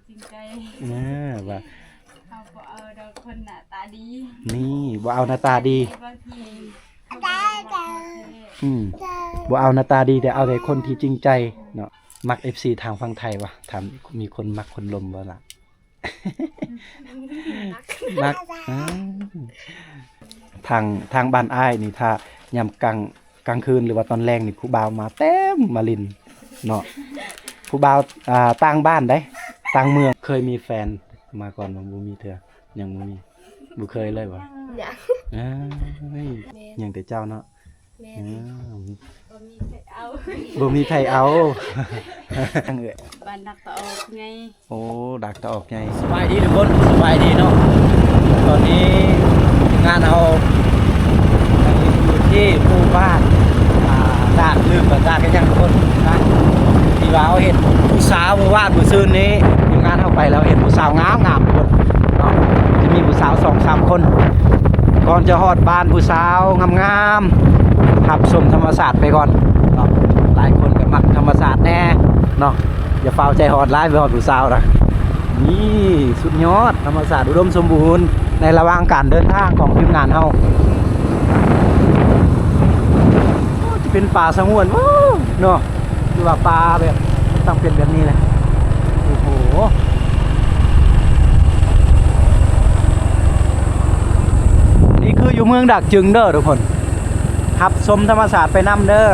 ຈິງໃຈ ເອີ ວ່າ ເຮົາບໍ່ເອົາດອກຄົນໜ້າຕາດີ ນີ້ ບໍ່ເອົາໜ້າຕາດີ ບາງທີເຮົາບໍ່ໄດ້ຮັກເຂົາແທ້ ອືມ ບໍ່ເອົາໜ້າຕາດີ ແຕ່ເອົາແຕ່ຄົນທີ່ຈິງໃຈເນາະ. ມັກເອັຟຊີທາງຝັ່ງໄທບໍ່? ຖ້າມີຄົນມັກຄົນລົມບໍ່ລະ? ມັກ ອາ ທາງ ທາງບ້ານອ້າຍນີ້ ຖ້າຍາມກາງ ກາງຄືນ ຫຼືວ່າຕອນແລງນີ້ ຜູ້ບ່າວມາເຕັມມາຫຼິ້ນເນາະ ຜູ້ບ່າວ ອ່າ ຕ່າງບ້ານໃດ໋ ຕ່າງເມືອງ. ເຄີຍມີແຟນມາກ່ອນບໍ່? ບໍ່ມີເທື່ອ ຍັງບໍ່ມີ ບໍ່ເຄີຍເລີຍບໍ່? ຍັງ ເອີຍ ຍັງແຕ່ເຈົ້າເນາະ. ແມ່ນ ອືມ ບໍ່ມີໃຜເອົາ ບໍ່ມີໃຜເອົາ ເອື້ອຍ ບ້ານດາກຕາອອກໃຫຍ່ ໂອ້ ດາກຕາອອກໃຫຍ່. ສະບາຍດີທຸກຄົນ ສະບາຍດີເນາະ. ຕອນນີ້ທີມງານເຮົາຢູ່ທີ່ໝູ່ບ້ານ ອ່າ ດາກ ລືມວ່າດາກເຮັດຫຍັງທຸກຄົນນະ ທີ່ວ່າເຮົາເຫັນຜູ້ສາວມື້ວານມື້ຊືນນີ້ ທີມງານເຮົາໄປແລ້ວເຫັນຜູ້ສາວງາມໆ ທຸກຄົນເນາະ ຈະມີຜູ້ສາວສອງສາມຄົນ. ກ່ອນຈະຮອດບ້ານຜູ້ສາວງາມໆ ຮັບຊົມທຳມະຊາດໄປກ່ອນເນາະ ຫຼາຍຄົນກໍມັກທຳມະຊາດແດ່ເນາະ ຢ່າຟ້າວໃຈຮ້ອນຫຼາຍ ໄປຮອດຜູ້ສາວນະ. ນີ້ສຸດຍອດ ທຳມະຊາດອຸດົມສົມບູນ ໃນລະຫວ່າງການເດີນທາງຂອງທີມງານເຮົາ. ໂອ້ ຈະເປັນປ່າສະຫງວນເນາະ ຫຼືວ່າປ່າແບບ ຕ້ອງເປັນແບບນີ້ແຫຼະ. ໂອ້ໂຫ ນີ້ຄືຢູ່ເມືອງດາກຈຶງເດີທຸກຄົນ ຮັບຊົມທຳມະຊາດໄປນຳເດີ.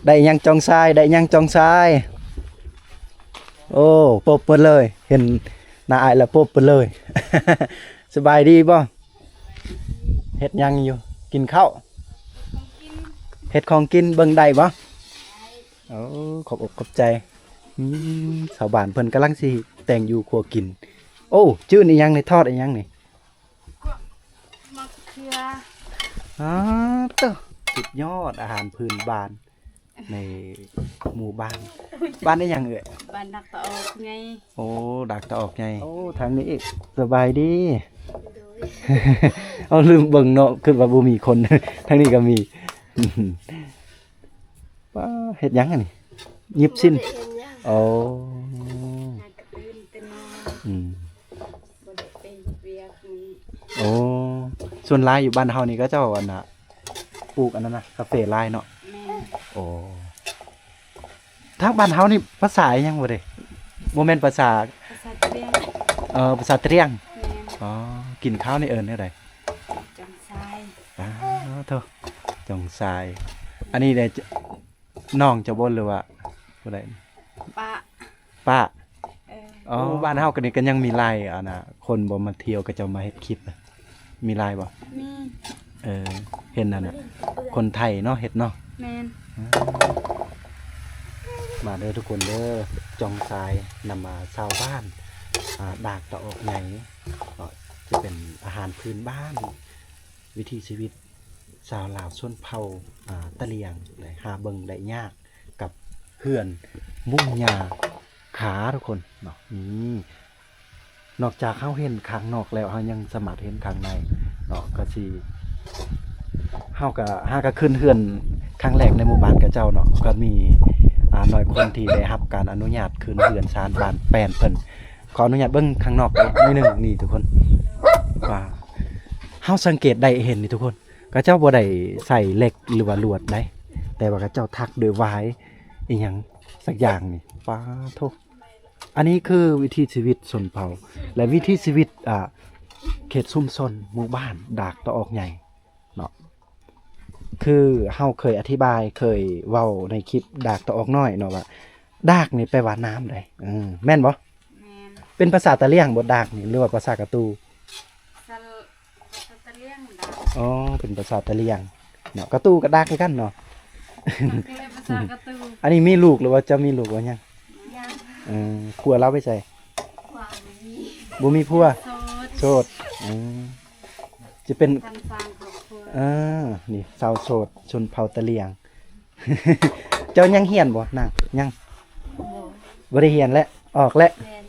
ໄດ້ຫຍັງຈອງຊາຍ ໄດ້ຫຍັງຈອງຊາຍ. ໂອ້ ປົບເປີດເລີຍ ເຫັນໜ້າອ້າຍແລ້ວປົບເປີດເລີຍ. ສະບາຍດີບໍ່? ເຮັດຫຍັງຢູ່? ກິນເຂົ້າ? ເຮັດຂອງກິນ ເບິ່ງໄດ້ບໍ່? ໂອ້ ຂອບອົກຂອບໃຈ. ອືມ ຊາວບ້ານເພິ່ນກຳລັງຊິແຕ່ງຢູ່ຄົວກິນ. ໂອ້ ຈືນອີ່ຫຍັງນີ້? ທອດອີ່ຫຍັງນີ້? ໝາກເຂືອ. ອ້າ ເຕີ ສຸດຍອດ ອາຫານພື້ນບ້ານໃນໝູ່ບ້ານ. ບ້ານອີ່ຫຍັງເອື້ອຍ? ບ້ານດາກຕາອອກໃຫຍ່. ໂອ້ ດາກຕາອອກໃຫຍ່. ໂອ້ ທາງນີ້ອີກ. ສະບາຍດີ. ໂດຍ. ເອົາ ລືມເບິ່ງເນາະ ຄິດວ່າບໍ່ມີຄົນ ທາງນີ້ກໍມີ. ປ້າ ເຮັດຫຍັງອັນນີ້? ຫຍິບສິ້ນ. ບໍ່ໄດ້ເຮັດຫຍັງ. ໂອ້ ຫາກະຕື່ນແຕ່ນອນ. ອືມ ບໍ່ໄດ້ໄປເຮັດວຽກມື້ນີ້. ໂອ້ ສ່ວນຫຼາຍຢູ່ບ້ານເຮົານີ້ ເຂົາເຈົ້າ ອັນນ່າ ປູກອັນນັ້ນນະ ກາເຟຫຼາຍເນາະ. ແມ່ນ. ໂອ້ ທາງບ້ານເຮົານີ້ພາສາອີ່ຫຍັງບໍ່ເດ້? ບໍ່ແມ່ນພາສາ ພາສາຕະຫຼຽງ. ເອີ ພາສາຕະຫຼຽງ. ແມ່ນ. ອໍ ກິນເຂົ້ານີ້ເອີ້ນແນວໃດ? ຈອງຊາຍ. ອ້າໂທ້ ຈອງຊາຍ. ອັນນີ້ແຫຼະ ນ້ອງເຈົ້າບໍ່ ຫຼືວ່າຜູ້ໃດ? ປ້າ. ປ້າ. ເອີ. ອໍ ບ້ານເຮົາກໍນີ້ກໍຍັງມີຫຼາຍ ອັນນ່າ ຄົນບໍ່ມາທ່ຽວ ເຂົາເຈົ້າມາເຮັດຄລິບນະ ມີຫຼາຍບໍ່? ມີ. ເອີ ເຫັນອັນນ່າ ຄົນໄທເນາະເຮັດເນາະ. ແມ່ນ. ອືມ ມາເດີທຸກຄົນເດີ ຈອງຊາຍນຳ ອາ ຊາວບ້ານ ອາ ດາກຕາອອກໃຫຍ່ ເນາະ ຈະເປັນອາຫານພື້ນບ້ານ ວິຖີຊີວິດຊາວລາວຊົນເຜົ່າ ອາ ຕະຫຼຽງ ໄດ້ຫາເບິ່ງໄດ້ຍາກກັບເຮືອນມຸງຫຍ້າຄາທຸກຄົນເນາະ. ນີ້ ນອກຈາກເຮົາເຫັນຂ້າງນອກແລ້ວ ເຮົາຍັງສາມາດເຫັນຂ້າງໃນເນາະ. ກໍຊິ ເຮົາກໍຫາກໍຂຶ້ນເຮືອນຄັ້ງແລກໃນໝູ່ບ້ານຂະເຈົ້າເນາະ ກໍມີ ອາ ໜ້ອຍຄົນທີ່ໄດ້ຮັບການອະນຸຍາດຂຶ້ນເຮືອນຊານບ້ານແປ້ນເພິ່ນ. ຂໍອະນຸຍາດເບິ່ງຂ້າງນອກໜ້ອຍໜຶ່ງນີ້ທຸກຄົນ ວ່າເຮົາສັງເກດໄດ້ເຫັນນີ້ທຸກຄົນ ຂະເຈົ້າບໍ່ໄດ້ໃສ່ເຫຼັກ ຫຼືວ່າລວດໃດ ແຕ່ວ່າຂະເຈົ້າຖັກດ້ວຍຫວາຍອີ່ຫຍັງສັກຢ່າງນີ້. ປາໂທ້ ອັນນີ້ຄືວິຖີຊີວິດຊົນເຜົ່າ ແລະ ວິຖີຊີວິດ ອ່າ ເຂດຊຸມຊົນໝູ່ບ້ານດາກຕາອອກໃຫຍ່ເນາະ. ຄືເຮົາເຄີຍອະທິບາຍ ເຄີຍເວົ້າໃນຄລິບດາກຕາອອກນ້ອຍເນາະວ່າ ດາກນີ້ແປວ່ານ້ຳໃດ ເອີ ແມ່ນບໍ່? ແມ່ນ. ເປັນພາສາຕະຫຼຽງບໍ່ ດາກນີ້ ຫຼືວ່າພາສາກະຕູ? ສະ ພາສາຕະຫຼຽງ ດາກ. ອໍ ເປັນພາສາຕະຫຼຽງເນາະ. ກະຕູກະດາກຄືກັນເນາະ. ມັນຄືແບບພາສາກະຕູ. ອັນນີ້ມີລູກ ຫຼືວ່າເຈົ້າມີລູກ ຫຼືວ່າຍັງ? ຍັງ. ເອີ ຜົວລາວໄປໃສ? ຜົວບໍ່ມີ. ບໍ່ມີຜົວ? ໂສດ. ໂສດ. ເອີ ຈະເປັນ ທັນສ້າງຄອບຄົວ. ເອີ ນີ້ ສາວໂສດ ຊົນເຜົ່າຕະຫຼຽງ. ເຈົ້າຍັງຮຽນບໍ່ນາງ? ຍັງ. ບໍ່. ບໍ່ໄດ້ຮຽນແລ້ວ ອອກແລ້ວ. ແມ່ນ.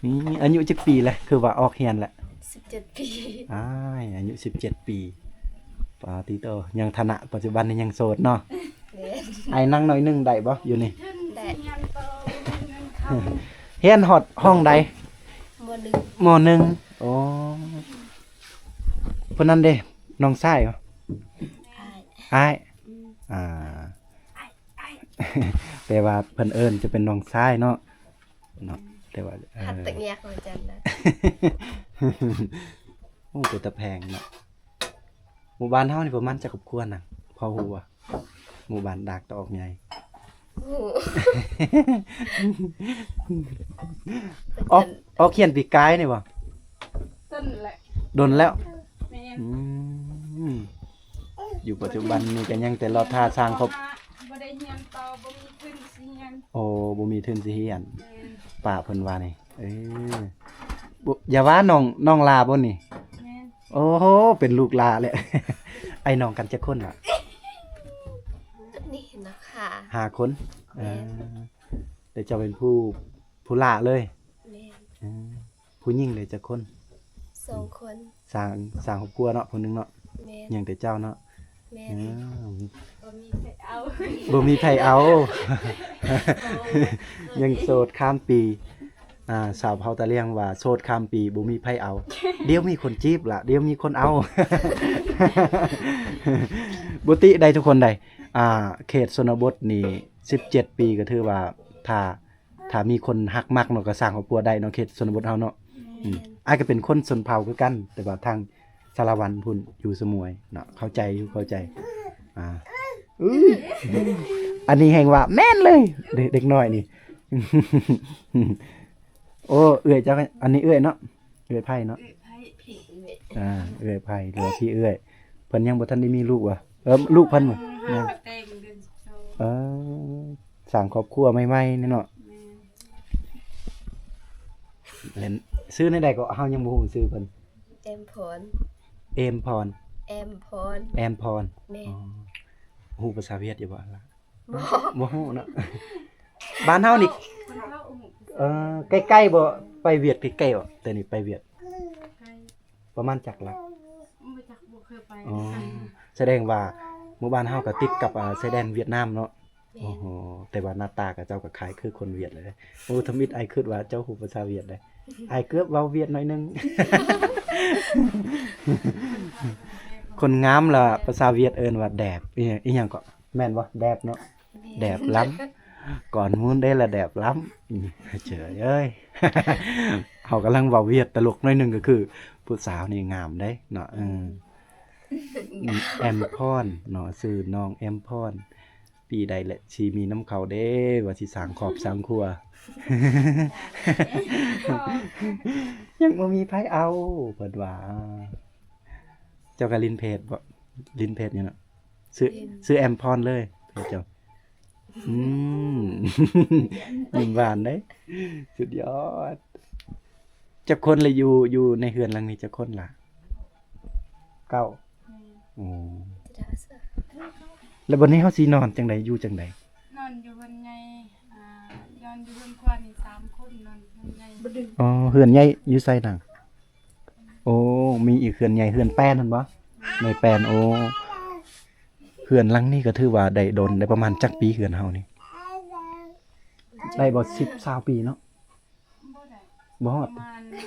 ອືມ ອາຍຸຈັກປີແລ້ວ ຄືວ່າອອກຮຽນແລ້ວ? ສິບເຈັດປີ. ອ້າຍ ອາຍຸສິບເຈັດປີ ປາຕິໂຕ ຍັງຖານະປັດຈຸບັນນີ້ຍັງໂສດເນາະ. ແມ່ນ. ອ້າຍນັ່ງໜ້ອຍໜຶ່ງໄດ້ບໍ່ຢູ່ນີ້? ໄດ້. ຮຽນຮອດຫ້ອງໃດ? ມໍໜຶ່ງ. ມໍໜຶ່ງ. ໂອ້ ຜູ້ນັ້ນເດ້ ນ້ອງຊາຍບໍ່? ອ້າຍ. ອ້າຍ. ອືມ. ອ່າ ແປວ່າເພິ່ນເອີ້ນຈະເປັນນ້ອງຊາຍເນາະ ເນາະ ແຕ່ວ່າ ເອີ ຮັດຕະແງກວ່າຈັ່ງນະ. ໂອ້ ເປັນຕາແພງເນາະ. ໝູ່ບ້ານເຮົານີ້ປະມານຈັກຄອບຄົວນະ ພໍຮູ້ບໍ່? ໝູ່ບ້ານດາກຕະອອກໃຫຍ່. ໂອ້ ອອກ ອອກຮຽນປີກາຍນີ້ບໍ່? ດົນແລ້ວ. ດົນແລ້ວ. ແມ່ນ. ອືມ ຢູ່ປັດຈຸບັນນີ້ກໍຍັງແຕ່ລໍຖ້າສ້າງຄອບ ບໍ່ໄດ້ຮຽນຕໍ່ ບໍ່ມີທຶນຊິຮຽນ. ໂອ້ ບໍ່ມີທຶນຊິຮຽນ. ແມ່ນ. ປ້າເພິ່ນວ່ານີ້ ເອີ ບໍ່ ຢ່າວ່ານ້ອງ ນ້ອງຫຼ້າບໍ່ນີ້? ແມ່ນ. ໂອ້ໂຫ ເປັນລູກຫຼ້າແຫຼະ. ອ້າຍນ້ອງກັນຈັກຄົນລະ? ນີ້ນະ ຫ້າ ຫ້າຄົນ. ແມ່ນ. ເອີ ແຕ່ເຈົ້າເປັນຜູ້ ຜູ້ຫຼ້າເລີຍ? ແມ່ນ. ເອີ ຜູ້ຍິງເດຈັກຄົນ? ສອງຄົນ. ສ້າງ ສ້າງຄອບຄົວເນາະ ຜູ້ໜຶ່ງເນາະ. ແມ່ນ. ຍັງແຕ່ເຈົ້າເນາະ. ແມ່ນ. ເອີ ບໍ່ມີໃຜເອົາ ບໍ່ມີໃຜເອົາ. ຍັງໂສດຂ້າມປີ. ອ່າ ສາວເຜົ່າຕາຫຼຽງວ່າ ໂສດຂ້າມປີ ບໍ່ມີໃຜເອົາ. ດຽວມີຄົນຈີບລະ ດຽວມີຄົນເອົາ. ບໍ່ຕິໄດ໋ທຸກຄົນໃດ. ອ່າ ເຂດຊົນນະບົດນີ້ ສິບເຈັດປີ ກໍຖືວ່າ ຖ້າ ຖ້າມີຄົນຮັກມັກເນາະ ກໍສ້າງຄອບຄົວໄດ້ເນາະ ເຂດຊົນນະບົດເຮົາເນາະ. ແມ່ນ. ອືມ ອ້າຍກໍເປັນຄົນຊົນເຜົ່າຄືກັນ ແຕ່ວ່າທາງສາລະວັນພຸ້ນ ຢູ່ສະໝວຍເນາະ. ເຂົ້າໃຈຢູ່ ເຂົ້າໃຈ. ອ່າ ອື ອັນນີ້ແຮ່ງວ່າແມ່ນເລີຍ ເດັກ ເດັກນ້ອຍນີ້. ໂອ້ ເອື້ອຍເຈົ້າ ອັນນີ້ເອື້ອຍເນາະ ເອື້ອຍໄພເນາະ. ເອື້ອຍໄພ ພີ່ເອື້ອຍ. ອ່າ ເອື້ອຍໄພ ຫຼືວ່າພີ່ເອື້ອຍ ເພິ່ນຍັງບໍ່ທັນໄດ້ມີລູກຫວາ? ເອີ ລູກເພິ່ນຫວາ? ເອີ ຍັງ. ເອີ ສ້າງຄອບຄົວໃໝ່ໆນີ້ເນາະ. ແມ່ນ. ແມ່ນ ຊື່ແນວໃດກໍ ເຮົາຍັງບໍ່ຮູ້ຊື່ເພິ່ນ. ແອມພອນ. ເອມພອນ. ແອມພອນ. ແອມພອນ. ແມ່ນ. ອໍ ຮູ້ພາສາຫວຽດຢູ່ບໍ່ລະ? ບໍ່ ບໍ່ຮູ້ເນາະ. ບ້ານເຮົານີ້ ເອີ ໃກ້ໆບໍ່? ໄປຫວຽດໃກ້ໆບໍ່? ແຕ່ນີ້ໄປຫວຽດ ປະມານຈັກຫຼັກ? ບໍ່ຈັກ ບໍ່ເຄີຍໄປ. ອໍ ສະແດງວ່າໝູ່ບ້ານເຮົາກໍຕິດກັບ ອ່າ ຊາຍແດນຫວຽດນາມເນາະ. ແມ່ນ. ໂອ້ໂຫ ແຕ່ວ່າໜ້າຕາຂະເຈົ້າກໍຄ້າຍຄືຄົນຫວຽດເລີຍ. ໂອ້ ທຳອິດອ້າຍຄິດວ່າເຈົ້າຮູ້ພາສາຫວຽດເດ້. ອ້າຍເກືອບເວົ້າຫວຽດໜ້ອຍໜຶ່ງ. ຄົນງາມລະພາສາຫວຽດເອີ້ນວ່າແດບ ອີ ອີຫຍັງເກາະ? ແມ່ນບໍ່? ແດບເນາະ. ແມ່ນ. ແດບລ້ຳ ກ່ອນໝູ່ເດ້ລະແດບລ້ຳ. ເຈີເອີຍ ເຮົາກຳລັງເວົ້າຫວຽດຕະຫຼົກໜ້ອຍໜຶ່ງ ກໍຄືຜູ້ສາວນີ້ງາມເດ້ເນາະ. ເອີ ແອມພອນເນາະ ຊື່ນ້ອງແອມພອນ. ປີໃດແຫຼະຊິມີນຳເຂົາເດ້ ວ່າຊິສ້າງຄອບສ້າງຄົວ. ຍັງບໍ່ມີໃຜເອົາ ເພິ່ນວ່າ. ເຈົ້າກໍຫຼິ້ນເພຈບໍ່? ຫຼິ້ນເພຈຫຍັງເນາະ? ຊື່ ຊື່ແອມພອນເລີຍເພຈເຈົ້າ. ອືມ ຍິ້ມຫວານເດ້ ສຸດຍອດ. ຈັກຄົນລະ ຢູ່ ຢູ່ໃນເຮືອນຫຼັງນີ້ຈັກຄົນລະ? ເກົ້າ. ແມ່ນ. ໂອ້ ແລ້ວບັດນີ້ເຮົາຊິນອນຈັ່ງໃດ ຢູ່ຈັ່ງໃດ? ນອນຢູ່ເຮືອນໃຫຍ່ ອ່າ ນອນຢູ່ເຮືອນຄວານີ້ສາມຄົນ ນອນເຮືອນໃຫຍ່. ອໍ ເຮືອນໃຫຍ່ຢູ່ໃສນາງ? ໂອ້ ມີອີກເຮືອນໃຫຍ່ ເຮືອນແປ້ນຫັ້ນບໍ່? ແມ່ນ. ແມ່ແປ້ນ. ໂອ້ ເຮືອນຫຼັງນີ້ກໍຖືວ່າໄດ້ດົນ ໄດ້ປະມານຈັກປີເຮືອນເຮົານີ້? ໄດ້ບໍ່ ສິບ ຊາວປີເນາະ? ບໍ່ໄດ້ ບໍ່ຮອດ ປະມານສິບ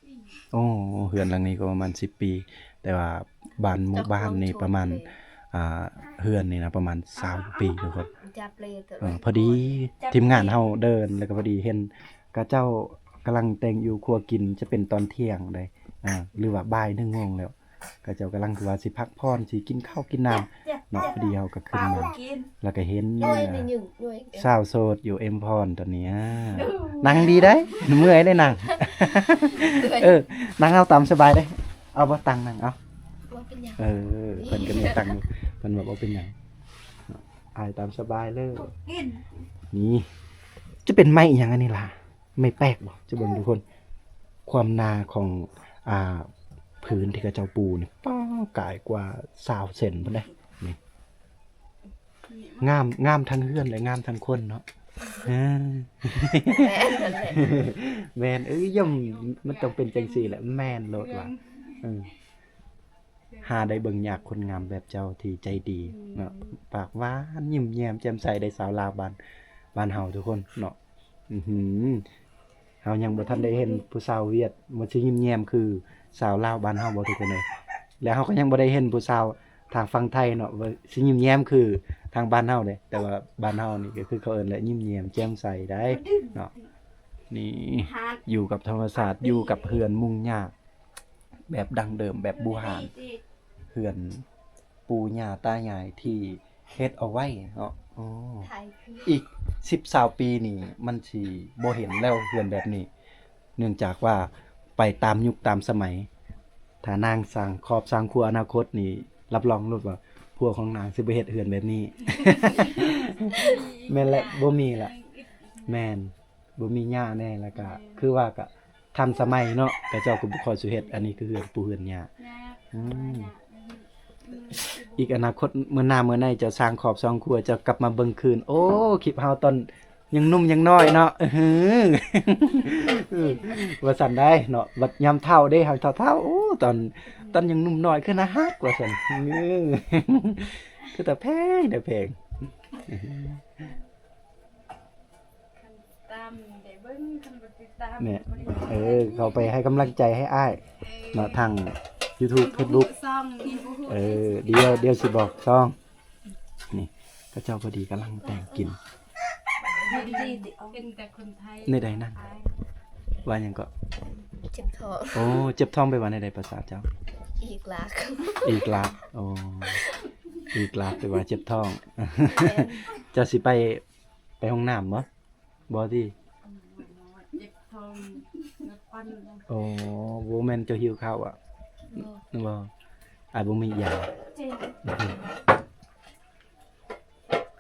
ປີ. ໂອ້ ເຮືອນຫຼັງນີ້ກໍປະມານສິບປີ ແຕ່ວ່າບ້ານໝູ່ບ້ານນີ້ປະມານ ອ່າ ເຮືອນນີ້ນະປະມານຊາວປີທຸກຄົນ. ເອີ ພໍດີທີມງານເຮົາເດີນ ແລ້ວກໍພໍດີເຫັນເຂົາເຈົ້າກຳລັງແຕ່ງຢູ່ຄົວກິນ ຈະເປັນຕອນທ່ຽງໃດ໋ ອ່າ ຫຼືວ່າບ່າຍໜຶ່ງໂມງແລ້ວ. ເຂົາເຈົ້າກຳລັງຄືວ່າຊິພັກຜ່ອນ ຊິກິນເຂົ້າກິນນ້ຳເນາະ. ພໍດີເຮົາກໍຂຶ້ນມາ ແລ້ວກໍເຫັນ ໂອ້ຍ ອ່າ ແມ່ນຫຍັງ ໂອ້ຍ ສາວໂສດຢູ່ເອັມພອນຕອນນີ້. ອ່າ ນັ່ງດີໄດ໋ ເມື່ອຍໄດ໋ນັ່ງ. ເອີ ນັ່ງເອົາຕາມສະບາຍເດ້. ເອົາບໍ່ ຕັ່ງນັ່ງ ເອົາ. ບໍ່ເປັນຫຍັງ. ເອີ ເພິ່ນກໍມີຕັ່ງ ເພິ່ນວ່າບໍ່ເປັນຫຍັງ. ອ້າຍຕາມສະບາຍເລີຍ. ນີ້ ຈະເປັນໄມ້ອີ່ຫຍັງອັນນີ້ລະ? ໄມ້ແປກບໍ່? ຈະເບິ່ງທຸກຄົນ ຄວາມໜາຂອງ ອ່າ ພື້ນທີ່ເຂົາເຈົ້າປູນີ້ ປ້າ ກາຍກວ່າຊາວເຊັນພຸ້ນເດ້. ນີ້ ງາມ ງາມທັງເຮືອນ ແລະ ງາມທັງຄົນເນາະ. ແມ່ນ ແມ່ນ ເອີຍ ມັນຕ້ອງເປັນຈັ່ງຊີ້ແຫຼະ ແມ່ນໂລດວ່າ ເອີ ຫາໄດ້ເບິ່ງຍາກຄົນງາມແບບເຈົ້າທີ່ໃຈດີເນາະ ປາກຫວານ ຍິ້ມແຍ້ມແຈ່ມໃສ ໄດ້ສາວລາວບ້ານ ບ້ານເຮົາທຸກຄົນເນາະ. ອືຫື ເຮົາຍັງບໍ່ທັນໄດ້ເຫັນຜູ້ສາວຫວຽດວ່າຊິຍິ້ມແຍ້ມຄືສາວລາວບ້ານເຮົາບໍ່ທຸກຄົນເອີຍ ແລະເຮົາກໍຍັງບໍ່ໄດ້ເຫັນຜູ້ສາວທາງຝັ່ງໄທເນາະວ່າຊິຍິ້ມແຍ້ມຄືທາງບ້ານເຮົາເດ້ ແຕ່ວ່າບ້ານເຮົານີ້ກໍຄືເຂົາເອີ້ນແຫຼະ ຍິ້ມແຍ້ມແຈ່ມໃສໄດ໋ເນາະ. ນີ້ຢູ່ກັບທຳມະຊາດ ຢູ່ກັບເຮືອນມຸງຫຍ້າແບບດັ້ງເດີມ ແບບບູຮານ ເຮືອນ ປູ່ຍ່າຕາຍາຍທີ່ເຮັດເອົາໄວ້ເນາະ. ໂອ້ ອີກສິບຊາວປີນີ້ມັນຊິບໍ່ເຫັນແລ້ວເຮືອນແບບນີ້ ເນື່ອງຈາກວ່າໄປຕາມຍຸກຕາມສະໄໝ. ຖ້ານາງສ້າງຄອບສ້າງຄົວອະນາຄົດນີ້ ຮັບຮອງໂລດວ່າຜົວຂອງນາງຊິບໍ່ເຮັດເຮືອນແບບນີ້. ແມ່ນແຫຼະ ບໍ່ມີລະ ແມ່ນ. ບໍ່ມີຫຍ້າແດ່ ແລ້ວກະ ແມ່ນ ຄືວ່າກະທັນສະໄໝເນາະ ເຂົາເຈົ້າກໍບໍ່ຄ່ອຍຊິເຮັດ. ອັນນີ້ຄືເຮືອນປູ່ເຮືອນຍ່າ ຍາກ ອືມ ຍາກ ອືມ ອີກອະນາຄົດເມື່ອໜ້າເມື່ອໃນ ເຈົ້າສ້າງຄອບສ້າງຄົວ ເຈົ້າກັບມາເບິ່ງຄືນ ໂອ້ ຄລິບເຮົາຕອນຍັງໜຸ່ມຍັງນ້ອຍເນາະ ອື ວ່າຊັ້ນໄດ໋ເນາະ. ບັດຍາມເຖົ້າເດ້ ເຮົາເຖົ້າໆ ໂອ້ ຕອນ ຕອນຍັງໜຸ່ມນ້ອຍຄືໜ້າຮັກ ວ່າຊັ້ນ ເອີ ຄືຕາແພງ ຕາແພງ. ຄັນຕາມໄດ້ເບິ່ງ ຄັນບໍ່ຕິດຕາມ ແມ່ນ ບໍ່ໄດ້ ເອີ ເຂົ້າໄປໃຫ້ກຳລັງໃຈໃຫ້ອ້າຍ ເອີ ເນາະ ທາງຢູທູບ ເຟສບຸກ ຊ່ອງນີ້ບໍ່ຮູ້ ເອີ ດຽວ ດຽວຊິບອກຊ່ອງ. ນີ້ ເຂົາເຈົ້າພໍດີກຳລັງແຕ່ງກິນ ເປັນແຕ່ຄົນໄທ ແນວໃດນັ້ນ ວ່າຫຍັງເກາະ? ເຈັບທ້ອງ. ໂອ້ ເຈັບທ້ອງແປວ່າແນວໃດພາສາເຈົ້າ? ອີກລາກ ອີກລາກ. ໂອ້ ອີກລາກແປວ່າເຈັບທ້ອງ. ແມ່ນ ເຈົ້າຊິໄປ ໄປຫ້ອງນ້ຳບໍ່? ບໍ່ຕິ ເຈັບທ້ອງ ໂອ້ ບໍ່ແມ່ນເຈົ້າຫິວເຂົ້າອະ? ບໍ່ ບໍ່ ອ້າຍບໍ່ມີຢາ.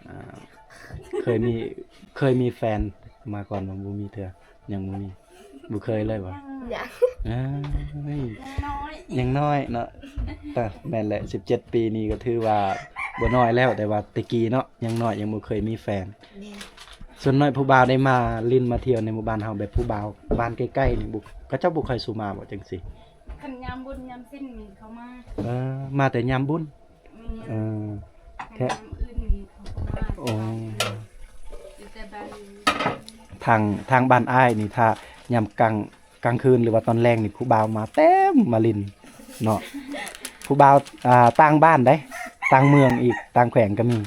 ອ່າ ເຄີຍມີ ເຄີຍມີແຟນມາກ່ອນບໍ່? ບໍ່ມີເທື່ອ ຍັງບໍ່ມີ ບໍ່ເຄີຍເລີຍບໍ່? ຍັງ ເອີຍ ຍັງນ້ອຍ ຍັງນ້ອຍເນາະ. ແມ່ນແຫຼະ ສິບເຈັດປີນີ້ກໍຖືວ່າບໍ່ນ້ອຍແລ້ວ ແຕ່ວ່າແຕ່ກີ້ເນາະ ຍັງນ້ອຍ ຍັງບໍ່ເຄີຍມີແຟນ. ແມ່ນ ສ່ວນໜ້ອຍຜູ້ບ່າວໄດ້ມາຫຼິ້ນມາທ່ຽວໃນໝູ່ບ້ານເຮົາ ແບບຜູ້ບ່າວບ້ານໃກ້ໆນີ້ ເຂົາເຈົ້າບໍ່ຄ່ອຍສູ່ມາບໍ່ ຈັ່ງຊີ້? ຄັນຍາມບຸນຍາມສິນນີ້ເຂົາມາ. ເອີ ມາແຕ່ຍາມບຸນ. ແມ່ນ ເອີ ແທ້ ຄັນຍາມອື່ນນີ້ເຂົາບໍ່ມາ. ໂອ້ ຢູ່ແຕ່ບ້ານ ທາງ ທາງບ້ານອ້າຍນີ້ ຖ້າຍາມກາງ ກາງຄືນ ຫຼືວ່າຕອນແລງນີ້ ຜູ້ບ່າວມາເຕັມມາຫຼິ້ນເນາະ. ຜູ້ບ່າວ ອ່າ ຕ່າງບ້ານໃດ໋ ຕ່າງເມືອງອີກ ຕ່າງແຂວງກໍມີ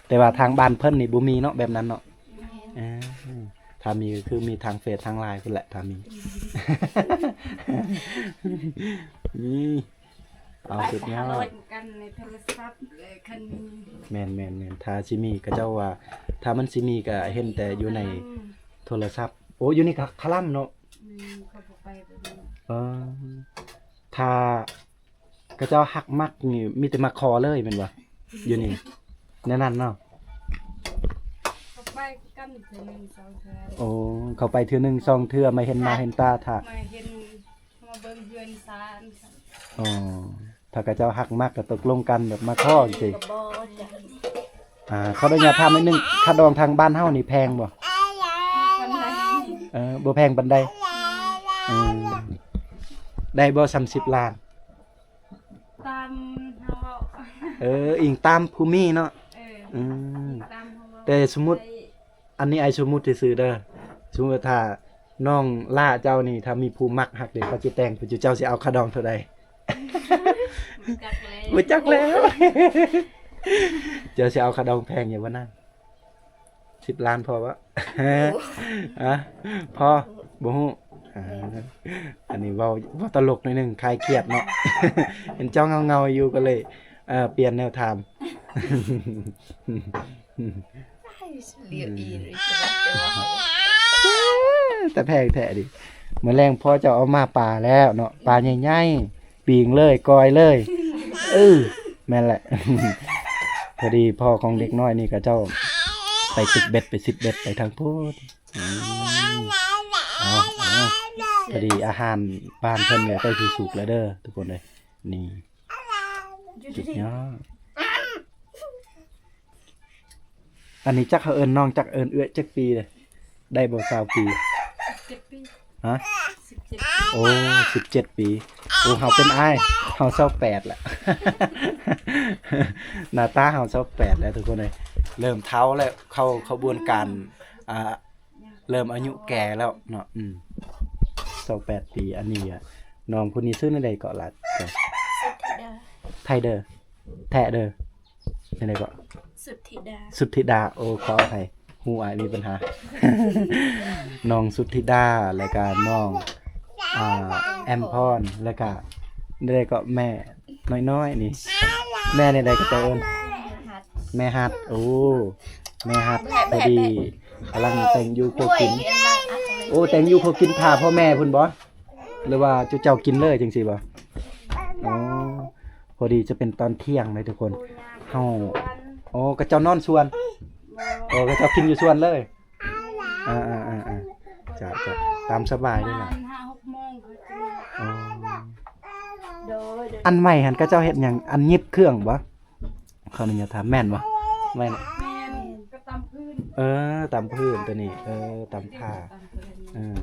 ແຕ່ວ່າທາງບ້ານເພິ່ນນີ້ບໍ່ມີເນາະ ແບບນັ້ນເນາະ. ແມ່ນ ເອີ ຖ້າມີກໍຄືມີທາງເຟສທາງລາຍພຸ້ນແຫຼະ ຖ້າມີ. ນີ້ ເອົາ ສຸດຍອດ ກັນໃນໂທລະສັບ ແລະ ຄັນມີ ແມ່ນໆໆ ຖ້າຊິມີ ເຂົາເຈົ້າວ່າ ຖ້າມັນຊິມີກໍເຫັນແຕ່ຢູ່ໃນ ອືມ ໂທລະສັບ. ໂອ້ ຢູ່ນີ້ກໍຄະລຳເນາະ. ອືມ ເຂົາບໍ່ໄປແບບນີ້ ເອີ ຖ້າເຂົາເຈົ້າຮັກມັກນີ້ ມີແຕ່ມາຂໍເລີຍແມ່ນບໍ່? ຢູ່ນີ້ ແນວນັ້ນເນາະ. ເຂົາໄປກັນເທື່ອໜຶ່ງສອງເທື່ອ. ໂອ້ ເຂົາໄປເທື່ອໜຶ່ງສອງເທື່ອ ມາເຫັນໜ້າເຫັນຕາ ຖ້າມາເຫັນ ມາເບິ່ງເຮືອນຊານ. ອໍ ຖ້າເຂົາເຈົ້າຮັກມັກກໍຕົກລົງກັນແບບມາຂໍຈັ່ງຊີ້. ອ່າ ຂໍອະນຸຍາດຖາມໜ້ອຍໜຶ່ງ ຄ່າດອງທາງບ້ານເຮົານີ້ແພງບໍ່? ເອີ ບໍ່ແພງປານໃດ. ອືມ ໄດ້ບໍ່ ສາມສິບລ້ານ? ຕາມເຮົາເວົ້າ ເອີ ອີງຕາມຜູ້ມີເນາະ. ເອີ ອືມ ຕາມເຮົາເວົ້າ ແຕ່ສົມມຸດ ອັນນີ້ອ້າຍສົມມຸດຊື່ໆເດີ ສົມມຸດວ່າຖ້ານ້ອງຫຼ້າເຈົ້ານີ້ ຖ້າມີຜູ້ມັກຮັກເດ ເຂົາຊິແຕ່ງ ເຈົ້າຊິເອົາຄ່າດອງເທົ່າໃດ? ບໍ່ຈັກແລ້ວ ບໍ່ຈັກແລ້ວ ເຈົ້າຊິເອົາຄ່າດອງແພງຢູ່ບໍ່ນະ? ສິບລ້ານພໍບໍ່? ໂອ້ ຮະ ພໍ ບໍ່ຮູ້. ອ່າ ແມ່ນ ອັນນີ້ເວົ້າ ເວົ້າຕະຫຼົກໜ້ອຍໜຶ່ງ ຄາຍຄຽດເນາະ. ເຫັນເຈົ້າເຫງົາໆຢູ່ກໍເລີຍ ເອີ ປ່ຽນແນວຖາມ. ຕາແພງແທ້ເດ. ມື້ແລງພໍ່ເຈົ້າເອົາມາປາແລ້ວເນາະ ປາໃຫຍ່ໆ ປີ້ງເລີຍ ກ້ອຍເລີຍ. ເອີ ແມ່ນແຫຼະ ພໍດີພໍ່ຂອງເດັກນ້ອຍນີ້ ເຂົາເຈົ້າໄປຕຶກເບັດ ໄປສິບເບັດໄປທາງພຸ້ນ. ອືມ ເອົາ ເອົາ ພໍດີອາຫານບ້ານເພິ່ນກໍໃກ້ຊິສຸກແລ້ວເດີທຸກຄົນເອີຍ. ນີ້ ສຸດຍອດ. ອັນນີ້ຈັກເຮົາເອີ້ນນ້ອງ ຈັກເອີ້ນເອື້ອຍຈັກປີເດ້ ໄດ້ບໍ່ ຊາວປີ? ສິບເຈັດປີ. ຮະ? ສິບເຈັດປີ. ໂອ້ ສິບເຈັດປີ. ໂອ້ ເຮົາເປັນອ້າຍ ເຮົາຊາວແປດແລ້ວ ໜ້າຕາເຮົາຊາວແປດແລ້ວທຸກຄົນເອີຍ ເລີ່ມເຖົ້າແລ້ວ ເຂົ້າຂະບວນການ ອ່າ ເລີ່ມອາຍຸແກ່ແລ້ວເນາະ. ອືມ ຊາວແປດປີ. ອັນນີ້ອະ ນ້ອງຜູ້ນີ້ຊື່ແນວໃດເກາະລະ? ສຸດທິດາ. ໄທເດີ ແທະເດີ ຈັ່ງໃດເກາະ? ສຸດທິດາ. ສຸດທິດາ. ໂອ້ ຂໍອະໄພ ຫູອ້າຍມີບັນຫາ ນ້ອງສຸດທິດາ ແລ້ວກະນ້ອງ ອ່າ ແອມພອນ ແລ້ວກະ ແນວໃດເກາະ? ແມ່ນ້ອຍໆ ນີ້ ແມ່ແນວໃດກະເຈົ້າເອີ້ນ? ແມ່ຮັດ. ໂອ້ ແມ່ຮັດ ພໍດີກຳລັງແຕ່ງຢູ່ຄົວກິນ. ໂອ້ ແຕ່ງຢູ່ຄົວກິນຖ້າພໍ່ແມ່ພຸ້ນບໍ່ ຫຼືວ່າເຈົ້າ ເຈົ້າກິນເລີຍຈັ່ງຊີ້ບໍ່? ອໍ ພໍດີຈະເປັນຕອນທ່ຽງເລີຍທຸກຄົນ ເຮົາ ອໍ ກະເຈົ້ານອນສວນ. ໂອ້ ກະເຈົ້າກິນຢູ່ສວນເລີຍ. ອ່າໆໆ ເຈົ້າ ເຈົ້າ ຕາມສະບາຍເລີຍລະ. ປະມານຫ້າຫົກໂມງ. ອໍ ໂດຍ ອັນໄມ້ຫັ້ນເຂົາເຈົ້າເຮັດຫຍັງ? ອັນຫຍິບເຄື່ອງບໍ່? ຂໍອະນຸຍາດຖາມ ແມ່ນບໍ່? ໄມ້ນະ? ແມ່ນ ກະຕຳພື້ນ. ເອີ ຕຳພື້ນໂຕນີ້ ເອີ ຕຳຜ້າ. ເອີ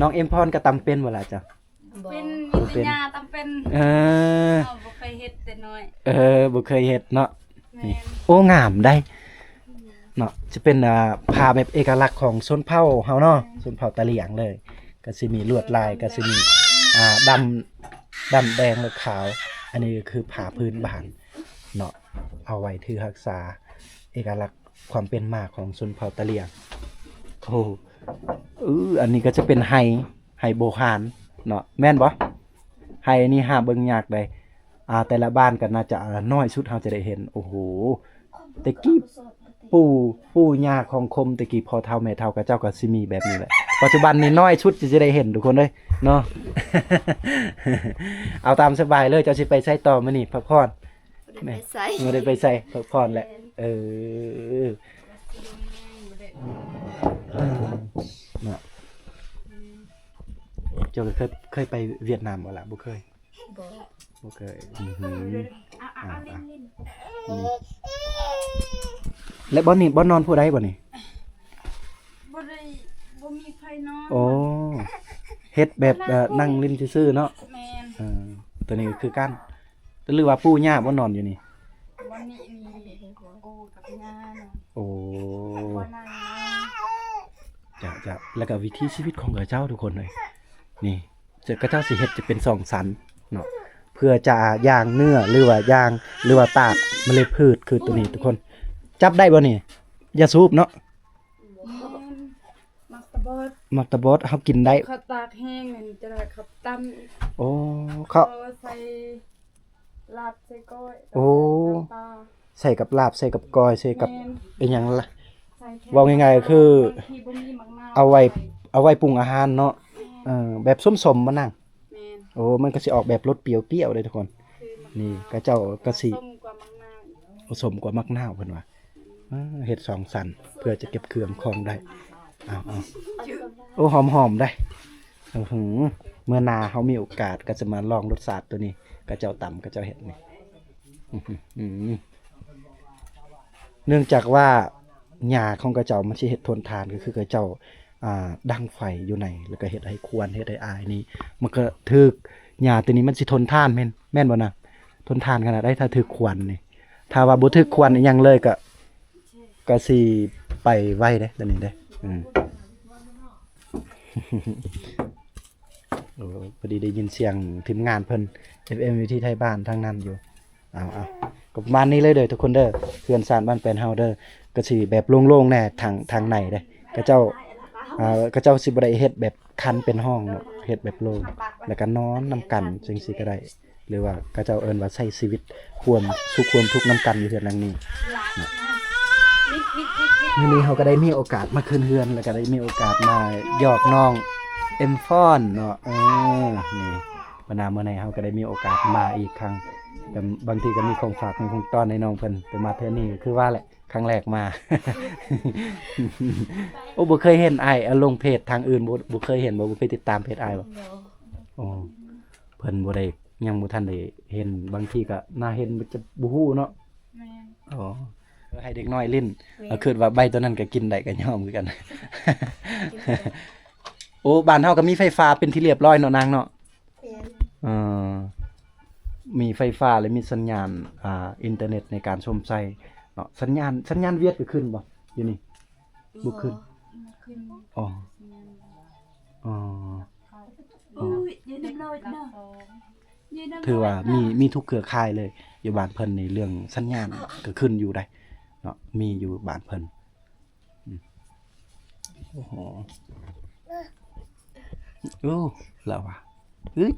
ນ້ອງເອັມພອນກະຕຳເປັນບໍ່ລະເຈົ້າ? ເປັນ ບໍ່ເປັນ ມີແຕ່ຍ່າຕຳເປັນ. ເອີ ເຮົາບໍ່ເຄີຍເຮັດແຕ່ນ້ອຍ. ເອີ ບໍ່ເຄີຍເຮັດເນາະ. ແມ່ນ ນີ້ ໂອ້ ງາມໃດເນາະ ຈະເປັນ ອ່າ ຜ້າແບບເອກະລັກຂອງຊົນເຜົ່າເຮົາເນາະ. ແມ່ນ ຊົນເຜົ່າຕາຫຼຽງເລີຍ ກະຊິມີລວດລາຍ ກະຊິມີ ອ່າ ດຳ ດຳແດງ ແລະ ຂາວ. ອັນນີ້ກະຄືຜ້າພື້ນບ້ານເນາະ ເອົາໄວ້ຖືຮັກສາເອກະລັກຄວາມເປັນມາຂອງຊົນເຜົ່າຕາຫຼຽງ. ໂອ້ ເອີ ອັນນີ້ກະຈະເປັນໄຮ່ ໄຮ່ໂບຮານເນາະ ແມ່ນບໍ່? ໄຮ່ນີ້ຫາເບິ່ງຍາກໃດ໋. ອ່າ ແຕ່ລະບ້ານກໍໜ້າຈະ ນ້ອຍສຸດເຮົາຈະໄດ້ເຫັນ. ໂອ້ໂຫ ແຕ່ກີ້ປູ່ ປູ່ຍ່າຂອງຄົມ ແຕ່ກີ້ພໍ່ເຖົ້າແມ່ເຖົ້າເຂົາເຈົ້າກໍຊິມີແບບນີ້ແຫຼະ. ປັດຈຸບັນນີ້ນ້ອຍສຸດທີ່ຈະໄດ້ເຫັນ ທຸກຄົນເອີຍເນາະ. ເອົາຕາມສະບາຍເລີຍ. ເຈົ້າຊິໄປໃສຕໍ່ມື້ນີ້? ພັກຜ່ອນ. ບໍ່ໄດ້ໄປໃສ ບໍ່ໄດ້ໄປໃສ ພັກຜ່ອນແຫຼະ. ເອີ ເນາະ ເຈົ້າເຄີຍ ເຄີຍໄປຫວຽດນາມບໍ່ລະ? ບໍ່ເຄີຍ. ບໍ່ ບໍ່ເຄີຍ. ອືຫື ອ່າ ອ່າ ອ່າ ນີ້ ແລະບ່ອນນີ້ ບ່ອນນອນຜູ້ໃດບ່ອນນີ້? ບໍ່ໄດ້ ບໍ່ມີໃຜນອນ. ໂອ້ ເຮັດແບບ ເອີ ນັ່ງຫຼິ້ນຊື່ໆເນາະ. ແມ່ນ. ເອີ ໂຕນີ້ກໍຄືກັນ ຫຼືວ່າປູ່ຍ່າບໍ່ນອນຢູ່ນີ້? ບ່ອນນີ້ນີ້ ໂອ້ ກັບຍ່ານອນ. ໂອ້ ເຈົ້າ ເຈົ້າ. ແລ້ວກໍວິຖີຊີວິດຂອງເຂົາເຈົ້າ ທຸກຄົນເອີຍ ນີ້ ເຂົາເຈົ້າຊິເຮັດຈະເປັນສອງຊັ້ນເນາະ ເພື່ອຈະຍ່າງເນື້ອ ຫຼືວ່າຍ່າງ ຫຼືວ່າຕາກເມລັດພືດ ຄືໂຕນີ້ທຸກຄົນ. ຈັບໄດ້ບໍ່ນີ້? ຢ່າສູບເນາະ. ໝາກຕາບອດ ໝາກຕາບອດເຮົາກິນໄດ້. ເຂົາຕາກແຫ້ງນັ້ນ ຈະໄດ້ເຂົາຕຳອີກ. ໂອ້ ເຂົາ ເອົາໃສ່ລາບ ໃສ່ກ້ອຍ. ໂອ້ ໃສ່ກັບລາບ ໃສ່ກັບກ້ອຍ ໃສ່ກັບ ແມ່ນ ອີຫຍັງລະ? ເວົ້າງ່າຍໆ ກໍຄື ບາງທີບໍ່ມີໝາກນາວ ເອົາໄວ້ ເອົາໄວ້ປຸງອາຫານເນາະ. ແມ່ນ. ເອີ ແບບສົ້ມໆບໍ່ນາງ? ແມ່ນ. ໂອ້ ມັນກໍຊິອອກແບບລົດປຽວໆເດ້ທຸກຄົນ. ຄືໝາກ ນີ້ ຂະເຈົ້າກໍຊິ ສົ້ມກວ່າໝາກນາວອີກ. ສົ້ມກວ່າໝາກນາວເພິ່ນວ່າ. ເອີ ເຮັດສອງຊັ້ນເພື່ອຈະເກັບເຄື່ອງຂອງໄດ້. ເອົາ ເອົາ ໂອ້ ຫອມໆໄດ໋. ອືຫື ເມື່ອໜ້າເຮົາມີໂອກາດກໍຈະມາລອງລົດຊາດໂຕນີ້ ຂະເຈົ້າຕຳ ຂະເຈົ້າເຮັດນີ້. ອືຫື ເນື່ອງຈາກວ່າຫຍ້າຂອງຂະເຈົ້າມັນຊິເຮັດທົນທານ ກໍຄືຂະເຈົ້າ ອ່າ ດັງໄຟຢູ່ໃນ ແລ້ວກໍເຮັດໃຫ້ຄວັນ ເຮັດໃຫ້ອາຍນີ້ ມັນກໍຖືກ ຫຍ້າໂຕນີ້ມັນຊິທົນທານ ແມ່ນ ແມ່ນບໍ່ນະ? ທົນທານຂະໜາດໃດ ຖ້າຖືກຄວັນນີ້. ຖ້າວ່າບໍ່ຖືກຄວັນອີ່ຫຍັງເລີຍກໍ ກໍຊິໄປໄວເດ້ ຕອນນີ້ເດ້. ອືມ ໂອ້ ພໍດີໄດ້ຍິນສຽງທີມງານເພິ່ນ ເອັຟເອັມ ວິຖີໄທບ້ານທາງນັ້ນຢູ່. ເອົາ ເອົາ ກໍປະມານນີ້ເລີຍເດີທຸກຄົນເດີ ເຮືອນຊານບ້ານແປນເຮົາເດີ ກໍຊິແບບໂລ່ງໆແດ່ ທາງ ທາງໃນເດ້ ຂະເຈົ້າ ເອີ ຂະເຈົ້າຊິບໍ່ໄດ້ເຮັດແບບຄັນເປັນຫ້ອງເນາະ ເຮັດແບບໂລ່ງ ແລ້ວກໍນອນນຳກັນຈັ່ງຊີ້ກໍໄດ້. ຫຼືວ່າເຂົາເຈົ້າເອີ້ນວ່າໃຊ້ຊີວິດຄວາມສຸກຄວາມທຸກນຳກັນຢູ່ເຮືອນຫຼັງນີ້ເນາະ. ມື້ນີ້ເຮົາກໍໄດ້ມີໂອກາດມາຂຶ້ນເຮືອນ ແລ້ວກໍໄດ້ມີໂອກາດມາຢອກນ້ອງເອັມຟອນເນາະ. ເອີ ນີ້ ບັນດາມື້ໃນເຮົາກໍໄດ້ມີໂອກາດມາອີກຄັ້ງ ແຕ່ບາງທີກໍມີຂອງຝາກມີຂອງຕ້ອນໃຫ້ນ້ອງເພິ່ນ ແຕ່ມາເທື່ອນີ້ກໍຄືວ່າແຫຼະ ຄັ້ງແລກມາ. ໂອ້ ບໍ່ເຄີຍເຫັນອ້າຍ ເອົາລົງເພຈທາງອື່ນ ບໍ່ ບໍ່ເຄີຍເຫັນບໍ່? ບໍ່ເຄີຍຕິດຕາມເພຈອ້າຍບໍ່? ໂອ້ ເພິ່ນບໍ່ໄດ້ ຍັງບໍ່ທັນໄດ້ເຫັນ ບາງທີກໍໜ້າເຫັນຈະບໍ່ຮູ້ເນາະ. ແມ່ນ. ອໍ ເພື່ອໃຫ້ເດັກນ້ອຍຫຼິ້ນ. ແມ່ນ. ກໍຄິດວ່າໃບຕົວນັ້ນກໍກິນໄດ້ ກໍຍອມຄືກັນ. ກິນໄດ້. ໂອ້ ບ້ານເຮົາກໍມີໄຟຟ້າເປັນທີ່ລຽບຮ້ອຍເນາະນາງເນາະ. ແມ່ນ. ເອີ ມີໄຟຟ້າ ແລະ ມີສັນຍານ ອ່າ ອິນເຕີເນັດໃນການຊົມໃຊ້ເນາະ. ສັນຍານ ສັນຍານຫວຽດກໍຂຶ້ນບໍ່ຢູ່ນີ້? ບໍ່ຂຶ້ນ. ບໍ່ຂຶ້ນ. ອໍ ອໍ ເອີ ຖືວ່າມີ ມີທຸກເຄືອຂ່າຍເລີຍ ຢູ່ບ້ານເພິ່ນນີ້ ເລື່ອງສັນຍານກໍຂຶ້ນຢູ່ໄດ໋ເນາະ ມີຢູ່ບ້ານເພິ່ນ. ອືມ ໂອ້ໂຫ ໂອ້ ລາວວ່າ ອຶດ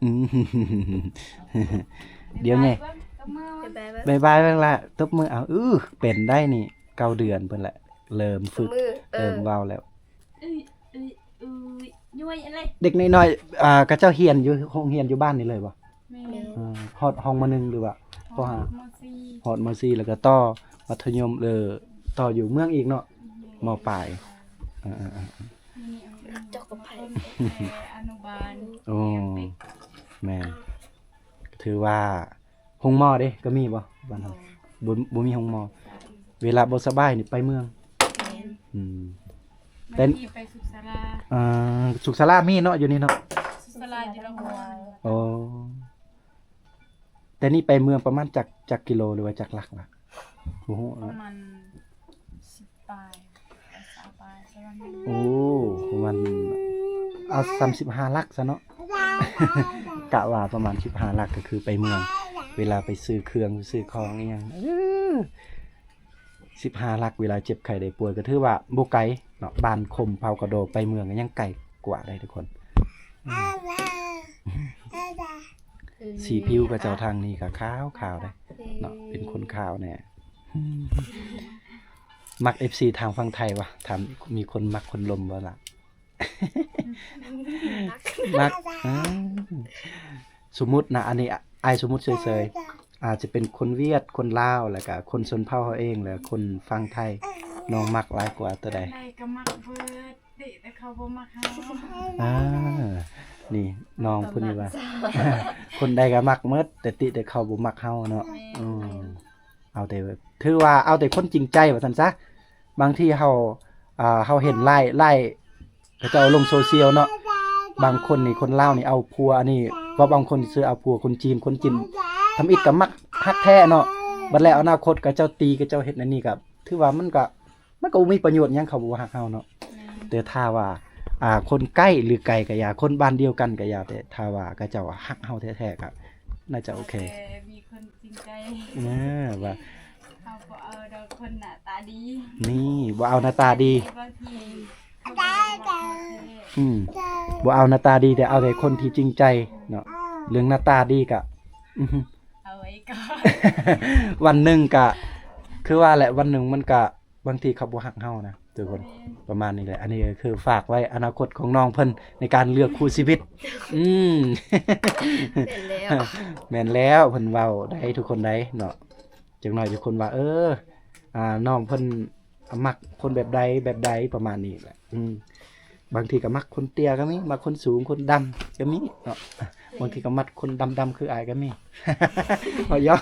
ອືມ ດຽວນີ້ ບາຍບາຍເບິ່ງ ບາຍບາຍເບິ່ງລະ ຕົບມື ເອົາ ອື ເປັນໄດ້ນີ້ ເກົ້າເດືອນເພິ່ນແຫຼະ ເລີ່ມຝຶກ ຕົບມື ເອີ ເລີ່ມເວົ້າແລ້ວ. ອຶຍ ອືຍ ອືຍ ຍ້ວຍ ອັນໃດ ເດັກນ້ອຍໆ ອ່າ ເຂົາເຈົ້າຮຽນຢູ່ໂຮງຮຽນຢູ່ບ້ານນີ້ເລີຍບໍ່? ແມ່ນ. ເອີ ຮອດຫ້ອງ ມໍໜຶ່ງ ຫຼືວ່າ ປໍຫ້າ? ຮອດ ມໍສີ່ ຮອດ ມໍສີ່ ແລ້ວກໍຕໍ່ມັດທະຍົມ ຫຼື ຕໍ່ຢູ່ເມືອງອີກເນາະ? ແມ່ນ. ມໍປາຍ ເອີໆໆ ເຈົ້າກໍໄປ ອະນຸບານ. ໂອ້ ແມ່ນ ຖືວ່າ ໂຮງໝໍເດ້ ກໍມີບໍ່ບ້ານເຮົາ? ບໍ່ ບໍ່ມີໂຮງໝໍ. ເວລາບໍ່ສະບາຍນີ້ໄປເມືອງ. ແມ່ນ. ອືມ ແຕ່ນີ້ໄປສຸກສາລາ. ເອີ ສຸກສາລາມີເນາະ ຢູ່ນີ້ເນາະ? ສຸກສາລາຢູ່ລະຫົວ. ໂອ້ ແຕ່ນີ້ໄປເມືອງປະມານຈັກ ຈັກກິໂລ ຫຼືວ່າຈັກຫຼັກລະ? ບໍ່ຮູ້ ປະມານສິບປາຍ ຊາວປາຍ. ໂອ້ ປະມານ ເອົາ ສາມສິບຫ້າຫຼັກຊະເນາະ ກະວ່າປະມານສິບຫ້າຫຼັກ ກໍຄືໄປເມືອງ ເວລາໄປຊື້ເຄື່ອງ ໄປຊື້ຂອງອີ່ຫຍັງ ເອີ ສິບຫ້າຫຼັກ ເວລາເຈັບໄຂ້ໄດ້ປ່ວຍ ກໍຖືວ່າບໍ່ໄກເນາະ ບ້ານຄົມເຜົ່າກະໂດໄປເມືອງກໍຍັງໄກກວ່າໄດ໋ທຸກຄົນ. ອືມ ເອີ ສີຜິວຂະເຈົ້າທາງນີ້ກໍຂາວໆ ເດ້ເນາະ ເປັນຄົນຂາວແດ່. ມັກເອັຟຊີທາງຝັ່ງໄທວະ? ຖາມ ມີຄົນມັກຄົນລົມບໍ່ລະ? ມັກ ອືມ ສົມມຸດນະ ອັນນີ້ອ້າຍສົມມຸດເສີຍໆ ອາດຈະເປັນຄົນຫວຽດ ຄົນລາວ ແລ້ວກະຄົນຊົນເຜົ່າເຮົາເອງ ແລ້ວຄົນຝັ່ງໄທ ນ້ອງມັກຫຼາຍກວ່າຕົວໃດ? ໃດກໍມັກເບີດ ຕິແຕ່ເຂົາບໍ່ມັກເຮົາ. ອາ ນີ້ນ້ອງຜູ້ນີ້ວ່າ ຄົນໃດກໍມັກໝົດ ແຕ່ຕິແຕ່ເຂົາບໍ່ມັກເຮົາເນາະ. ແມ່ນ. ອືມ ເອົາແຕ່ ຖືວ່າເອົາແຕ່ຄົນຈິງໃຈວ່າຊັ້ນຊະ. ບາງທີເຮົາ ອ່າ ເຮົາເຫັນຫຼາຍ ຫຼາຍ ເຂົາເຈົ້າລົງໂຊຊຽວເນາະ ບາງຄົນນີ້ ຄົນລາວນີ້ເອົາຜົວ ອັນນີ້ ເວົ້າບາງຄົນຊື່ເອົາຜົວຄົນຈີນ ຄົນຈີນທຳອິດກໍມັກຮັກແທ້ເນາະ ບັດແລ້ວອະນາຄົດເຂົາເຈົ້າຕີ ເຂົາເຈົ້າເຮັດອັນນີ້ກໍ ຖືວ່າມັນກໍ ມັນກໍບໍ່ມີປະໂຫຍດຫຍັງ ເຂົາບໍ່ຮັກເຮົາເນາະ. ແມ່ນ. ແຕ່ຖ້າວ່າ ອ່າ ຄົນໃກ້ ຫຼື ໄກກໍຢ່າ ຄົນບ້ານດຽວກັນກໍຢ່າ ແຕ່ຖ້າວ່າເຂົາເຈົ້າຮັກເຮົາແທ້ໆ ກໍໜ້າຈະໂອເຄ. ແຕ່ມີຄົນຈິງໃຈ ເອີ ວ່າ ເຮົາບໍ່ເອົາດອກຄົນໜ້າຕາດີ. ນີ້ ບໍ່ເອົາໜ້າຕາດີ. ບາງທີ ອືມ ບໍ່ເອົາໜ້າຕາດີ ແຕ່ເອົາແຕ່ຄົນທີ່ຈິງໃຈເນາະ. ເລື່ອງໜ້າຕາດີກະ ອື ເອົາໄວ້ກ່ອນ ວັນໜຶ່ງກະ ຄືວ່າແຫຼະ ວັນໜຶ່ງມັນກະ ບາງທີເຂົາບໍ່ຮັກເຮົານະທຸກຄົນ. ແມ່ນ. ປະມານນີ້ແຫຼະ ອັນນີ້ກໍຄືຝາກໄວ້ອະນາຄົດຂອງນ້ອງເພິ່ນໃນການເລືອກຄູ່ຊີວິດ. ອືມ ແມ່ນແລ້ວ ແມ່ນແລ້ວ ເພິ່ນເວົ້າໄດ້ທຸກຄົນໄດ໋ເນາະ. ຈັກໜ້ອຍທຸກຄົນວ່າ ເອີ ອ່າ ນ້ອງເພິ່ນມັກຄົນແບບໃດ ແບບໃດ ປະມານນີ້ແຫຼະ. ອືມ ບາງທີກໍມັກຄົນເຕ້ຍກໍມີ ມັກຄົນສູງ ຄົນດຳກໍມີເນາະ. ບາງທີກໍມັກຄົນດຳໆຄືອ້າຍກໍມີ. ເວົ້າຢອກ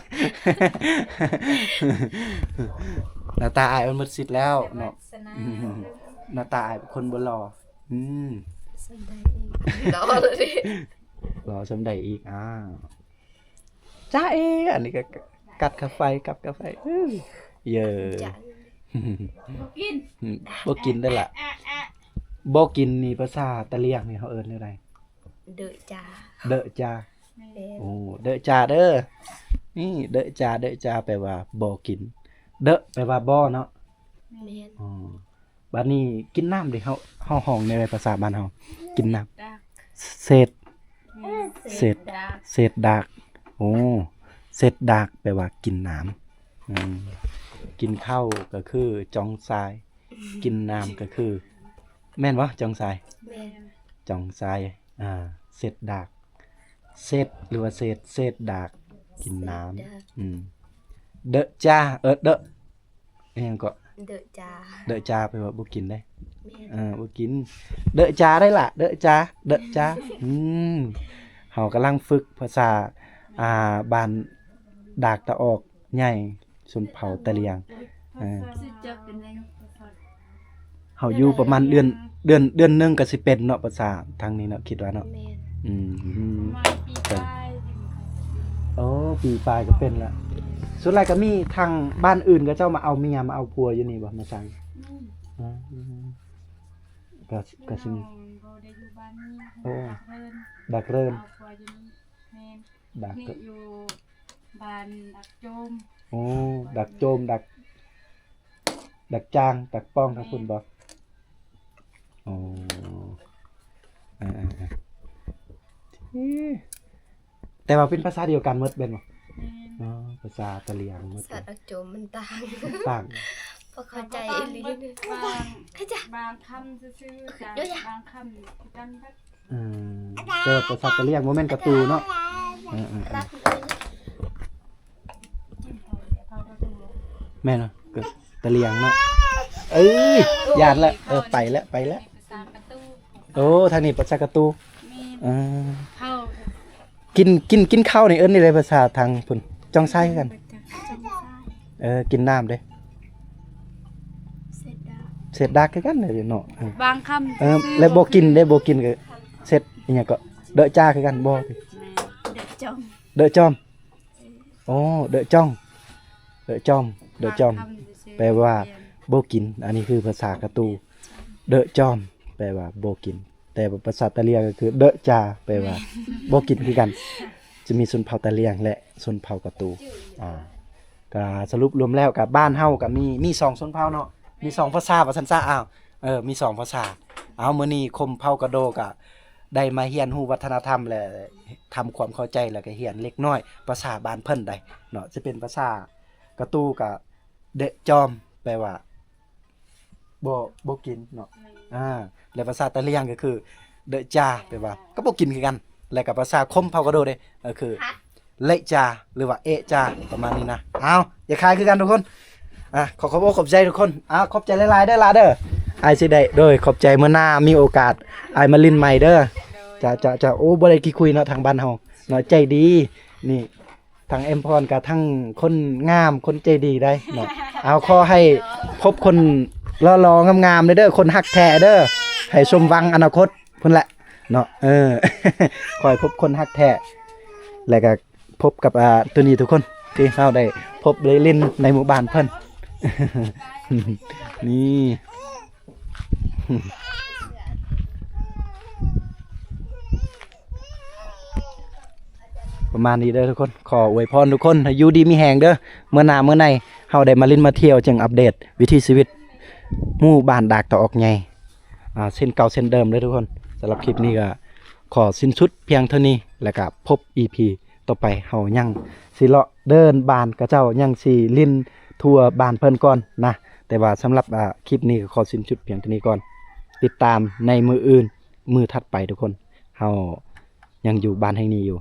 ໜ້າຕາອ້າຍມັນໝົດສິດແລ້ວເນາະ. ແຕ່ວາສະໜາ ໜ້າຕາອ້າຍເປັນຄົນບໍ່ຫຼໍ່. ອືມ ສ່ຳໃດອີກ ຫຼໍ່ເລີຍ ຫຼໍ່ສ່ຳໃດອີກ. ອ້າວ ຈ້າເອ ອັນນີ້ກໍກັດກາໄຟ ກັດກາໄຟ ເອີ ເຢີ ບໍ່ກິນ ບໍ່ກິນໄດ້ລະ. ບໍ່ກິນນີ້ພາສາຕະຫຼຽງນີ້ເຮົາເອີ້ນແນວໃດ? ເດີຈາ ເດີຈາ. ແມ່ນ. ໂອ້ ເດີຈາເດີ ນີ້ເດີຈາ ເດີຈາ ແປວ່າບໍ່ກິນ ເດີແປວ່າບໍ່ເນາະ. ແມ່ນ. ອໍ ບາດນີ້ກິນນ້ຳເດ ເຮົາ ເຮົາຮ້ອງແນວໃດພາສາບ້ານເຮົາ? ກິນນ້ຳ ດາກ ເສດ ແມ່ນ ເສດ ເສດດາກ ເສດດາກ. ໂອ້ ເສດດາກແປວ່າກິນນ້ຳ. ອືມ ກິນເຂົ້າກໍຄືຈອງຊາຍ ກິນນ້ຳກໍຄື ແມ່ນບໍ່ ຈອງຊາຍ? ແມ່ນ. ຈອງຊາຍ ອ່າ ເສດດາກ ເສດ ຫຼືວ່າເສດ ເສດດາກ ກິນນ້ຳ. ເສດດາກ ອືມ ເດີຈາ ເອີ ເດີ ອີຫຍັງເກາະ? ເດີຈາ ເດີຈາແປວ່າບໍ່ກິນເດ້. ແມ່ນ. ເອີ ບໍ່ກິນ ເດີຈາໄດ້ລະ ເດີຈາ ເດີຈາ. ອືມ ເຮົາກຳລັງຝຶກພາສາ ອ່າ ບ້ານດາກຕາອອກໃຫຍ່ ຊົນເຜົ່າຕາຫຼຽງ. ເອີ ຊິຈັບເປັນໄດ? ເຮົາຢູ່ປະມານເດືອນ ເດືອນ ເດືອນໜຶ່ງກໍຊິເປັນເນາະ ພາສາທາງນີ້ເນາະ ຄິດວ່າເນາະ. ແມ່ນ. ອືມ ປະມານປີປາຍ. ໂອ້ ປີປາຍກໍເປັນລະ. ສ່ວນຫຼາຍກໍມີທາງບ້ານອື່ນເຂົາເຈົ້າມາເອົາເມຍ ມາເອົາຜົວຢູ່ນີ້ບໍ່ ມາສ້າງ? ອືມ ກໍ ກໍຊິມີ. ບໍ່ໄດ້ຢູ່ບ້ານນີ້. ໂອ້ ດັກເລີນ ດັກເລີນ ເອົາຜົວຢູ່ນີ້. ແມ່ນ. ດັກ ນີ້ຢູ່ບ້ານດັກໂຈມ. ໂອ້ ດັກໂຈມ ດັກ ດັກຈາງ ດັກປ້ອງ ແມ່ນ ທາງພຸ້ນບໍ່? ອໍ ເອີໆ ແຕ່ວ່າເປັນພາສາດຽວກັນໝົດແມ່ນບໍ່? ແມ່ນ. ອໍ ພາສາຕາຫຼຽງໝົດ. ພາສາດັກໂຈມມັນຕ່າງ ຕ່າງ ບໍ່ເຂົ້າໃຈອີ່ຫຼີ. ບາງ ບາງຄຳຊື່ໆ ບາງຄຳຄືກັນເບິດ. ເອີ ແຕ່ວ່າພາສາຕາຫຼຽງບໍ່ແມ່ນກະຕູເນາະ. ເອີໆ ແມ່ນເນາະ ກະຕາຫຼຽງເນາະ. ເອີ ຢ້ານລະ. ເອີ ໄປລະ ໄປລະ. ໂອ້ ທາງນີ້ພາສາກະຕູ. ເອີ ກິນ ກິນ ກິນເຂົ້ານີ້ເອີ້ນແນວໃດພາສາທາງພຸ້ນ? ຈ່ອງຊາຍຄືກັນ. ເອີ ກິນນ້ຳເດ້? ເສດດາກ ເສດດາກຄືກັນເດ້ເນາະ. ເອີ ບາງຄຳ ເອີ ຊື່ໆ ແລະບໍ່ກິນເດ້ ບໍ່ກິນກໍເສດ ອີຫຍັງກໍ ເດີະຈາຄືກັນບໍ່? ແມ່ນ ເດີະຈອມ ເດີະຈອມ. ໂອ້ ເດີະຈອງ ເດີະຈອມ ເດີະຈອມ ບາງຄຳຊື່ໆ ແປວ່າບໍ່ກິນ. ອັນນີ້ຄືພາສາກະຕູ. ເດີະຈອມ ແປວ່າບໍ່ກິນ. ແຕ່ວ່າພາສາຕາຫຼຽງກໍຄືເດີະຈາ ແປວ່າບໍ່ກິນຄືກັນ. ຈະມີຊົນເຜົ່າຕາຫຼຽງ ແລະ ຊົນເຜົ່າກະຕູ. ອ່າ ກະສະຫຼຸບລວມແລ້ວກະບ້ານເຮົາກະມີ ມີສອງຊົນເຜົ່າເນາະ ມີສອງພາສາວ່າຊັ້ນຊະ. ອ້າວ ເອີ ມີສອງພາສາ. ເອົາ ມື້ນີ້ຄົມເຜົ່າກະໂດກະໄດ້ມາຮຽນຮູ້ວັດທະນະທຳ ແລະ ທຳຄວາມເຂົ້າໃຈ ແລະ ກະຮຽນເລັກນ້ອຍພາສາບ້ານເພິ່ນໄດ໋ເນາະ. ຈະເປັນພາສາກະຕູກະ ເດະຈອມ ແປວ່າ ບໍ່ ບໍ່ກິນເນາະ. ແມ່ນ. ອ່າ ແລະ ພາສາຕາຫຼຽງກໍຄື ເດະຈາ ແປວ່າ ກໍບໍ່ກິນຄືກັນ. ແລະ ກໍພາສາຄົມເຜົ່າກະໂດເດ້ ກໍຄື ເລະຈາ ຫຼືວ່າ ເອະຈາ ປະມານນີ້ນະ. ເອົາ ຢ່າຂາຍຄືກັນທຸກຄົນ. ອ່າ ຂໍຂອບອົກຂອບໃຈທຸກຄົນ. ອ່າ ຂອບໃຈຫຼາຍໆເດີຫຼາເດີ. ອ້າຍຊິໄດ້ ໂດຍ ຂອບໃຈ. ມື້ໜ້າມີໂອກາດ ອ້າຍມາຫຼິ້ນໃໝ່ເດີ. ໂດຍ ເຈົ້າ ເຈົ້າ ເຈົ້າ. ໂອ້ ບໍ່ໄດ້ຂີ້ຄຸຍເນາະ ທາງບ້ານເຮົາເນາະ ໃຈດີ. ນີ້ ທາງເອັມພອນກໍທັງຄົນງາມ ຄົນໃຈດີໄດ໋ເນາະ. ເອົາ ຂໍໃຫ້ພົບຄົນຫຼໍ່ໆງາມໆເດີ ຄົນຮັກແທ້ເດີ ໃຫ້ສົມຫວັງອະນາຄົດພຸ້ນແຫຼະເນາະ. ເອີ ຂໍໃຫ້ພົບຄົນຮັກແທ້ ແລ້ວກໍພົບກັບ ອ່າ ໂຕນີ້ທຸກຄົນ ທີ່ເຮົາໄດ້ພົບໄດ້ຫຼິ້ນໃນໝູ່ບ້ານເພິ່ນ ນີ້. ປະມານນີ້ເດີທຸກຄົນ. ຂໍອວຍພອນທຸກຄົນໃຫ້ຢູ່ດີມີແຮງເດີ. ເມື່ອໜ້າເມື່ອໃນເຮົາໄດ້ມາຫຼິ້ນມາທ່ຽວ ຈຶ່ງອັບເດດວິຖີຊີວິດໝູ່ບ້ານດາກຕາອອກໃຫຍ່ ອ່າ ເຊັ່ນເກົ່າເຊັ່ນເດີມເດີທຸກຄົນ. ສຳລັບຄລິບນີ້ກໍຂໍສິ້ນສຸດພຽງເທົ່ານີ້ ແລ້ວກໍພົບອີພີ ຕໍ່ໄປເຮົາຍັງຊິເລາະເດີນບ້ານຂະເຈົ້າ ຍັງຊິຫຼິ້ນທົ່ວບ້ານເພິ່ນກ່ອນນະ. ແຕ່ວ່າສຳລັບ ອ່າ ຄລິບນີ້ກໍຂໍສິ້ນສຸດພຽງເທົ່ານີ້ກ່ອນ. ຕິດຕາມໃນມື້ອື່ນ ມື້ຖັດໄປທຸກຄົນ. ເຮົາຍັງຢູ່ບ້ານແຫ່ງນີ້ຢູ່.